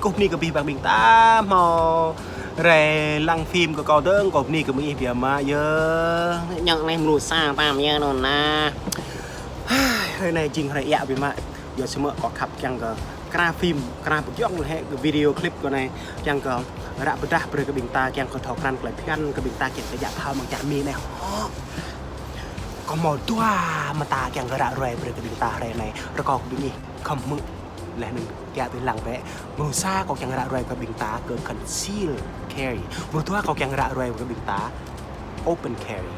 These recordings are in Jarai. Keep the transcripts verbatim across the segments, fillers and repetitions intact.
Kâo bơni kơ abih bang ƀing ta hmâo rai lăng phim kơ kâo dơ̆ng, kâo bơni kơ ƀing ih biă mă yơh. Ñu anai mrô sa tam yơh anŭn nah. Hrơi anai jing hrơi iă biă mă. Yua samơ̆ kâo khăp kiăng kơ kra phim, kra pơgiŏng lĕ hĕ kơ video clip kâo anai kiăng kơ ră pơdah brơi kơ ƀing ta kiăng kơ thâo krăn tơlơi phiăn kơ ƀing ta kiăng kơ djă phao amăng čar Mi anai. Kâo hmâo dua mơta kiăng kơ ră ruai brơi kơ ƀing ta hrơi anai. Rơkâo kơ ƀing ih khŏm hmư̆ laih anŭn kiăng tui lăng bĕ. Mrô sa kâo kiăng ră ruai kơ ƀing ta kơ conceal carry. Mrô dua kâo kiăng ră ruai kơ ƀing ta open carry.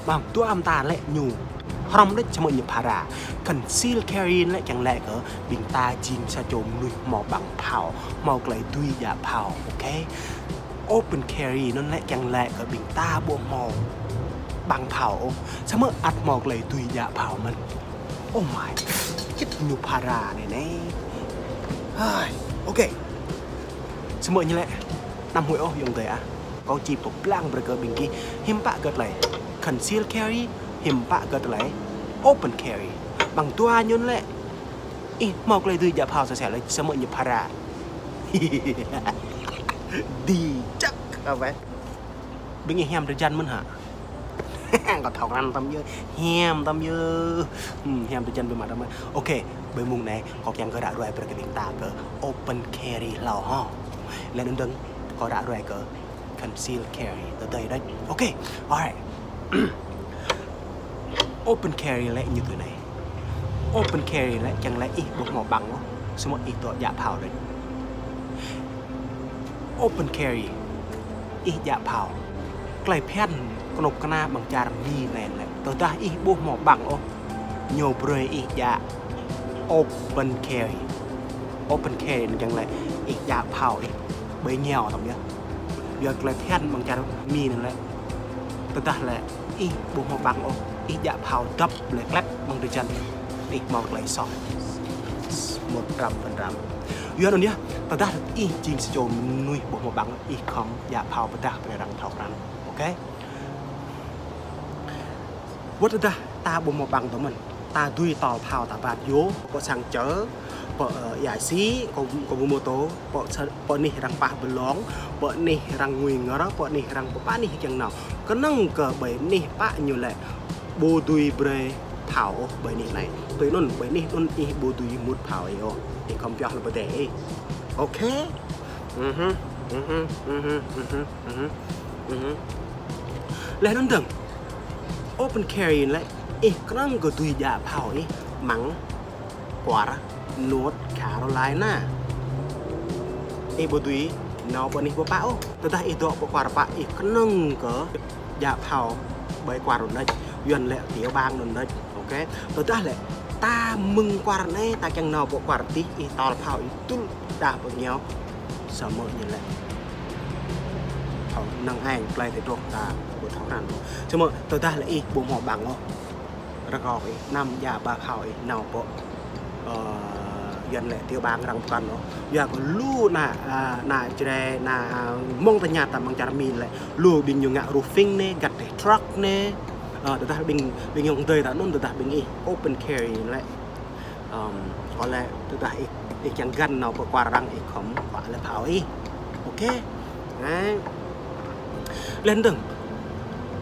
Amăng dua mơta lĕ ñu hrŏm đôč samơ̆ ñu phara. Conceal carry lĕ kiăng laĭ kơ ƀing ta jing sa čô mơnuih hmâo ƀăng phao, hmâo tơlơi dưi djă phao, ok? Open carry anŭn lĕ kiăng laĭ kơ ƀing ta ƀu hmâo ƀăng phao ôh, samơ̆ ăt hmâo tơlơi dưi djă phao mơ̆n. Oh my, kit ñu phara anai anai. Hai, ok. Samơ̆ ñu lĕ, anăm huĭ ôh ayŏng adơi ah. Kâo či pơblang brơi kơ ƀing gih hiư̆m pă kơ tơlơi conceal carry, hiư̆m pă kơ tơlơi open carry. Amăng dua ñu lĕ, ih hmâo tơlơi dưi djă phao sơsel lĕ samơ̆ ñu phara. Đi chắc apa? Ƀing ih hiam drơi jan mơ̆n hă? Kâo thâo krăn tơm yơh, hiam tơm yơh. Hmm, hiam drơi jan biă mă tơm yơh. Ok, ƀơi mông anai kâo kiăng kơ ră ruai brơi kơ ƀing ta kơ open carry hlâo hŏ. Laih anŭn dơ̆ng kâo ră ruai kơ conceal carry tơdơi đôč. Ok, alright. Open carry lĕ ñu tui anai. Open carry lĕ kiăng laĭ ih ƀu hmâo ƀăng ôh, samơ̆ ih dŏ djă phao đôč. Open carry, ih djă phao. Tơlơi phiăn kơnuk kơna amăng čar Mi anai lĕ, tơdah ih ƀu hmâo ƀăng ôh, ñu brơi ih djă open carry. Open carry anŭn kiăng laĭ ih djă phao ih ƀơi ngiao tơm yơh. Yua tơlơi phiăn amăng čar Mi anai lĕ, tơdah lĕ ih ƀu hmâo ƀăng ôh, ih djă phao dăp lĕ klep amăng drơi jan, ih hmâo tơlơi soh một trăm phần trăm. Yua anŭn yơh, tơdah ih jing sa čô mơnuih ƀu hmâo ƀăng, ih khŏm djă phao pơdah brơi arăng thâo krăn. Ok? Wơ̆t tơdah ta ƀu hmâo ƀăng tơ mơ̆n, ta dưi tơl phao ta ƀat yơh, pơ sang čơ, pơ, ơ, ia si, kơ, kơ bu mô tô, pơ sa-, pơ anih arăng pah bơlông, pơ anih arăng ngui ngor, pơ anih arăng pơpă anih kiăng nao. Kơnơ̆ng kơ ƀơi anih pă ñu lĕ ƀu dưi brơi phao ôh ƀơi anih anai. Tui anŭn ƀơi anih anŭn ih ƀu dưi mŭt phao ih ôh. Ih khŏm pioh lĕ pơdai ih. Ok? Mhm, mhm, mhm, mhm, mhm, mhm. Laih anŭn dơ̆ng, open carry lĕ ih kơnơ̆ng kơ dưi djă phao ih amăng kwar North Carolina. Ih ƀu dưi nao pơ anih pơpă ôh. Tơdah ih dŏ pơ kwar pă ih kơnơ̆ng kơ djă phao ƀơi kwar anŭn đôč, Yuan lĕ tiểu bang anŭn đôč. Ok. Tơdah lĕ ta mơ̆ng kwar anai ta kiăng nao pơ kwar adih, ih tơl phao ih dŭl đah pơ ngiao. Samơ̆ ñu lĕ phao năng ai plai tơdruh ta ƀu thâo krăn. Samơ̆ tơdah lĕ ih ƀu hmâo ƀăng ôh, rơkâo ih anăm djă ba phao ih nao pơ, ơ, Yuan lĕ tiểu bang arăng pơkŏn ôh. Yua kơ lu ană, ơ, ană Jrai, ană, ơ, mơ̆ng tơña ta amăng čar Mi lĕ, lu ƀing ñu ngă roofing anai, găt truck anai. Ơ, tơdah ƀing, ƀing ayŏng adơi ta anŭn tơdah ƀing ih open carry lĕ, ưm, kơ lĕ tơdah ih, ih kiăng găn nao pơ kwar arăng ih khŏm kơ lĕ phao ih. Ok. Anai. Laih anŭn dơ̆ng,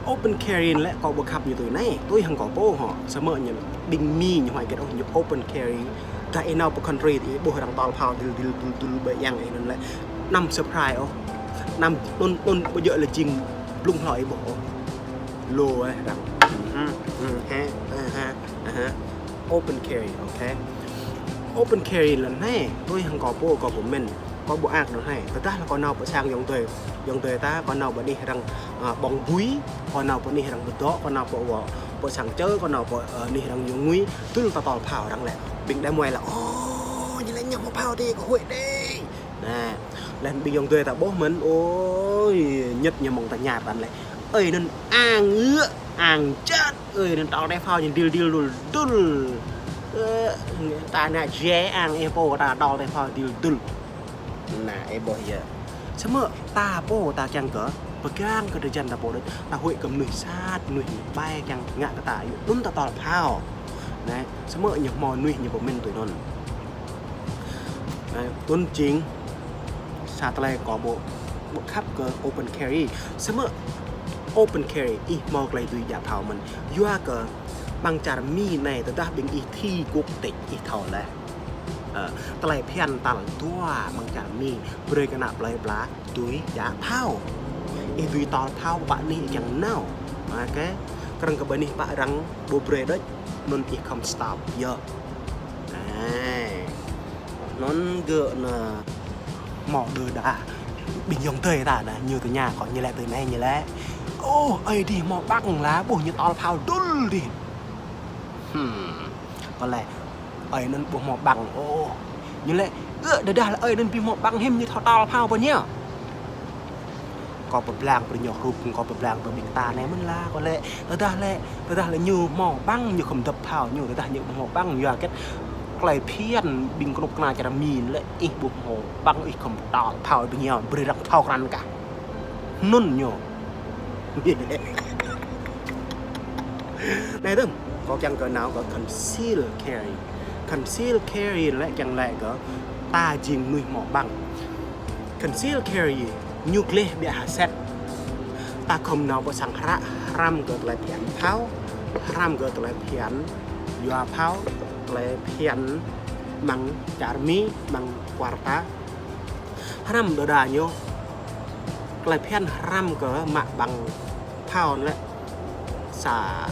open carry lĕ kâo ƀu khăp ñu tui anai, tui hăng kâo pô hŏ. Samơ̆ ñu ƀing Mi ñu huai hơget ôh ñu open carry. Tơdah ih nao pơ country ih ƀuh arăng tơl phao dŭl dŭl dŭl dŭl ƀơi yang ih anŭn lĕ anăm surprise ôh. Anăm anŭn, anŭn ƀu djơ̆ lĕ jing blung hlâo ih ƀuh ôh. Lu, ơ, arăng. Mhm, mhm, ha, ha, ha, ha. Open carry, ok. Open carry lĕ anai, tui hăng kâo pô kâo pơmĭn, kâo ƀu ak anŭn anai. Tơdah lĕ kâo nao pơ sang ayŏng adơi, ayŏng adơi ta, kâo nao pơ anih arăng, ơ, ƀơ̆ng bui, kâo nao pơ anih arăng pơdŏ, kâo nao pơ wă, pơ sang čơ, kâo nao pơ, ơ, anih arăng yua ngui, dŭl ta tơl phao arăng lĕ. Ƀing đah muai lĕ, ô, ñu lĕ ñu hmâo phao đơi, kơ huĭ đơi. Anai, laih ƀing ayŏng adơi ta ƀuh mơ̆n, ôi, ñĕt ñu mơ̆ng tơña ta lĕ. Ơi anŭn ang ư, ang čat. Ơi, anŭn tơl đơi phao ñu dŭl dŭl dŭl dŭl. Ơ, ta ană Jrai ang ih pô ta tơl đơi phao dŭl dŭl. Anai, ih ƀuh yơh. Samơ̆ ta pô ta kiăng kơ pơgang kơ drơi jan ta pô đôč. Ta huĭ kơ mơnuih sat, mơnuih ƀai kiăng ngă kơ ta yơh. Anŭn ta tơl phao. Anai, samơ̆ ñu hmâo mơnuih ñu pơmĭn tui anŭn. Anai, anŭn jing Sa tơlơi kâo ƀu, ƀu khăp kơ open carry. Samơ̆ open carry ih hmâo tơlơi dưi djă phao mơ̆n. Yua kơ ƀăng čar Mi anai tơdah ƀing ih thi quốc tịch ih thâo laih. Ơ, tơlơi phiăn tal dua ƀăng čar Mi brơi kơ ană plơi pla dưi djă phao. Ih dưi tơl phao pă anih kiăng nao. Ôkê. Krăng kơ ƀơi anih pă arăng ƀu brơi đôč, anŭn ih khŏm stop yơh. Anai. Anŭn gơ̆ anai hmâo đơđa. Ƀing ayŏng adơi ta anai, ñu tơña kâo, ñu laĭ tui anai, ñu laĭ: Ơ, ơi adih hmâo ƀăng lah, ƀuh ñu tơl phao dŭl adih. Hmm. Kâo laĭ: Ơi anŭn ƀu hmâo ƀăng ôh. Ñu laĭ: Ơ, tơdah lĕ ơi anŭn ƀu hmâo ƀăng hiư̆m ñu thâo tơl phao pơ ñu? Kâo pơblang brơi ñu hrup, kâo pơblang brơi ƀing ta anai mơ̆n lah, kâo laĭ. Tơdah lĕ, tơdah lĕ ñu hmâo ƀăng ñu khŏm dŏp phao ñu, tơdah ñu ƀu hmâo ƀăng yua hơget tơlơi phiăn ƀing kơnuk kơna čar Mi lĕ ih ƀu hmâo ƀăng ih khŏm tơl phao ƀing ñu, brơi arăng phao krăn kah. Anŭn ñu. Anai dơ̆ng, kâo kiăng kơ nao kơ conceal carry. Conceal carry lĕ kiăng laĭ kơ ta jing mơnuih hmâo ƀăng. Conceal carry ñu gleh biă ha set. Ta khŏm nao pơ sang hră, hrăm kơ tơlơi phiăn phao, hrăm kơ tơlơi phiăn yua phao, tơlơi phiăn amăng čar Mi, amăng kual ta. Hrăm đơđa ñu, tơlơi phiăn hrăm kơ mă ƀăng phao lĕ sa,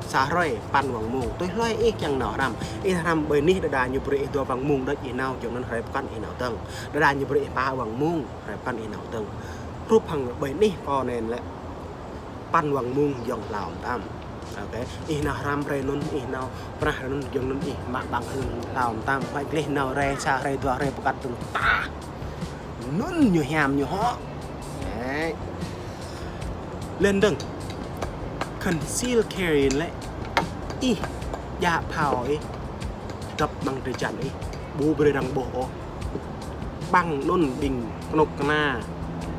sa hrơi păn wang mông. Tui hlơi ih kiăng nao hrăm. Ih hrăm ƀơi anih đơđa ñu brơi ih dua wang mông đôč ih nao, giŏng anŭn hrơi pơkŏn ih nao dơ̆ng. Đơđa ñu brơi ih pă wang mông, hrơi pơkŏn ih nao dơ̆ng. Hrup hăng ƀơi anih kâo anai lĕ păn wang mông giŏng hlâo mơtam. Ôkê, ih nao hrăm hrơi anŭn, ih nao prah hrơi anŭn, giŏng anŭn ih mă ƀăng hrơi anŭn hlâo mơtam. Huai gleh nao hrơi sa, hrơi dua, hrơi pơkŏn dơ̆ng tah. Anŭn ñu hiam ñu hŏ. Đấy. Lĕ dơ̆ng. Conceal carry lĕ ih djă phao ih dŏp amăng drơi jan ih, ƀu brơi arăng ƀuh ôh. Ƀăng anŭn ƀing kơnuk kơna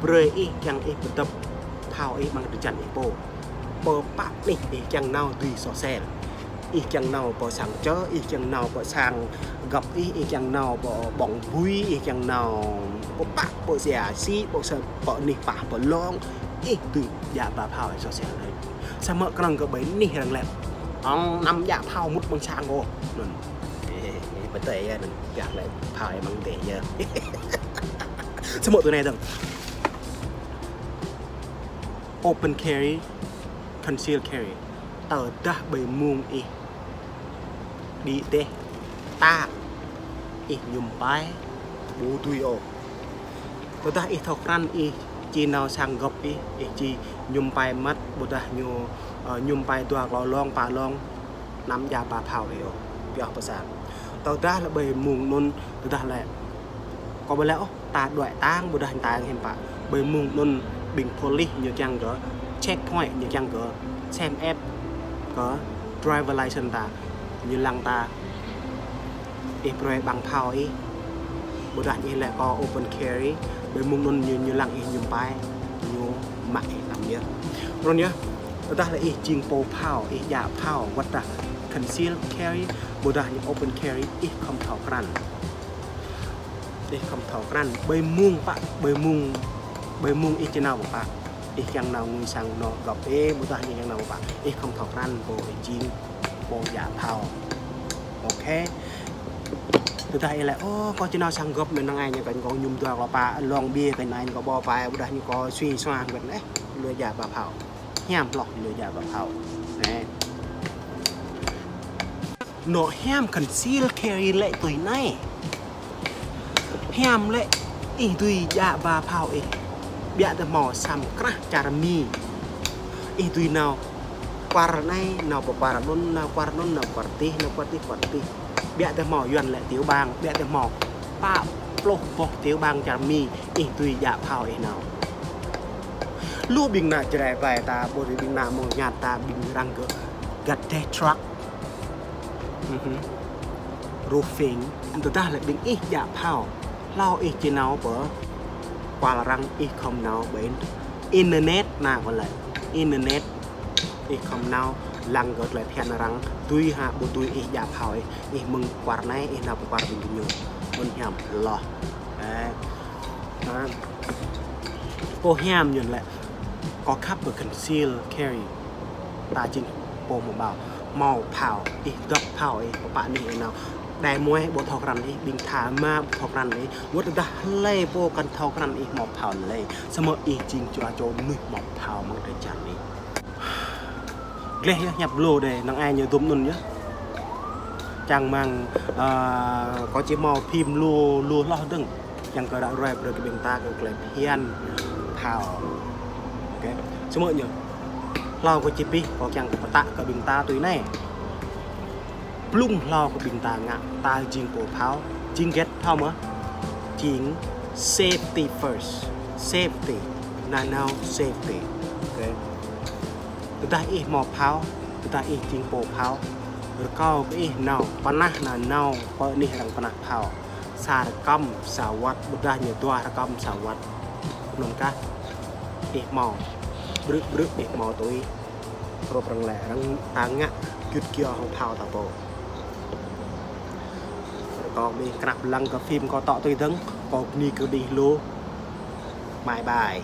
brơi ih kiăng ih pơdŏp phao ih amăng drơi jan ih pô. Pơ pă anih ih kiăng nao dưi soh sel. Ih kiăng nao pơ sang čơ, ih kiăng nao pơ sang gŏp ih, ih kiăng nao pơ ƀơ̆ng bui, ih kiăng nao pơ pă, pơ sia si, pơ sa, pơ anih pă, pơ lŏng, ih dưi djă ba phao ih soh sel đôč. Samơ̆ krăng kơ ƀơi anih arăng laĭ: Ŏng anăm djă phao mŭt amăng sang ôh. Anŭn. Ê, ê, pơtơi yơh, anŭn. Gah lĕ phao ih amăng adih yơh. Samơ̆ tui anai dơ̆ng. Open carry, conceal carry. Tơdah ƀơi mông ih đĭ dêh, tang, ih mơñum pai, ƀu dưi ôh. Tơdah ih thâo krăn ih či nao sang gŏp ih, ih či mơñum pai măt, ƀôdah ñu, ơ, mơñum pai dua klâo lông, pă lông, anăm djă ba phao ih ôh, pioh pơsat. Tơdah lĕ ƀơi mông anŭn, tơdah lĕ kâo ƀu laĭ ôh, ta đuaĭ tang, ƀôdah ta hiư̆m pă. Ƀơi mông anŭn ƀing police ñu kiăng kơ checkpoint, ñu kiăng kơ sem ĕp kơ driver license ta. Ñu lăng ta, ih brơi ƀăng phao ih. Ƀôdah ih laĭ kâo open carry, ƀơi mông anŭn ñu, ñu lăng ih mơñum pai, ñu mă ih lăm yơh. Anŭn yơh, tơdah lĕ ih jing pô phao, ih djă phao, wơ̆t tơdah conceal carry, ƀôdah ñu open carry, ih khŏm thâo krăn. Ih khŏm thâo krăn, ƀơi mông pă, ƀơi mông, ƀơi mông ih či nao pơ pă. Ih kiăng nao ngui sang anŏ gŏp ih, ƀôdah ñu kiăng nao pơ pă. Ih khŏm thâo krăn, pô ih jing pô djă phao. Ôkê. Tơdah ih laĭ: Ơ, kâo či nao sang gŏp mơ̆n, năng ai ñu kơnh kâo mơñum dua klâo pă lông ƀiă, kơnh ai ñu kâo ƀu pai, ƀôdah ñu kâo sui sua kơnh, ơ, lui djă ba phao. Hiam hloh lui djă ba phao. Anai. Anŏ hiam conceal carry lĕ tui anai. Hiam lĕ ih dưi djă ba phao ih. Biă tơ hmâo sam krah čar Mi. Ih dưi nao kual anai, nao pơ kual anŭn, nao kual anŭn, nao kual adih, nao kual adih, kual adih. Biă tơ hmâo Yuan lĕ tiểu bang, biă tơ hmâo pă pluh boh tiểu bang čar Mi, ih dưi djă phao ih nao. Lu ƀing ană Jrai ƀai ta, ƀôdah ƀing ană mơ̆ng Nhật ta, ƀing arăng kơ găt deh truck. Mhm. Roofing. Tơdah lĕ ƀing ih djă phao, hlâo ih či nao pơ kual arăng, ih khŏm nao ƀơi internet, anai kâo laĭ. Internet, ih khŏm nao lăng kơ tơlơi phiăn arăng, dưi hă ƀu dưi ih djă phao ih, ih mơ̆ng kual anai, ih nao pơ kual ƀing gơñu. Anŭn hiam hloh. Ơ. Pô hiam ñu lĕ, kâo khăp kơ conceal carry. Ta jing pô hmâo ƀao, hmâo phao, ih dŏp phao, ih pơpă anih ih nao. Đai muai ƀu thâo krăn ih, ƀing tha ma ƀu thâo krăn ih. Wơ̆t tơdah hlơi pô kăn thâo krăn ih hmâo phao lĕ, samơ̆ ih jing čua čô mơnuih hmâo phao amăng drơi jan ih. Gleh yơh, hiăp lu đe, năng ai ñu dum nun yơh. Čang mơ̆ng, ơ, kâo či hmâo phim lu, lu hloh dơ̆ng. Čang kơ ră ruai brơi kơ ƀing ta kơ klei phiăn phao. Ôkê. Samơ̆ ñu. Hlâo kâo či pih, kâo čang kơ pơtă kơ ƀing ta tui anai. Blung hlâo kơ ƀing ta ngă, ta jing pô phao, jing get thâo mơ̆? Jing safety first. Safety. Nanao safety. Ôkê. Tơdah ih hmâo phao, tơdah ih jing pô phao, rơkâo kơ ih nao pơnah nanao pơ anih arăng pơnah phao. Sa rơkăm sa wăt, ƀôdah ñu dua rơkăm sa wăt. Anŭn kah ih hmâo. Brư̆ brư̆ ih hmâo tui. Hrup arăng lĕ, arăng ta ngă git gio hăng phao ta pô. Rơkâo ƀing krăp lăng kơ phim kâo tŏ tui dơ̆ng, kâo bơni kơ ƀing lu. Bye bye.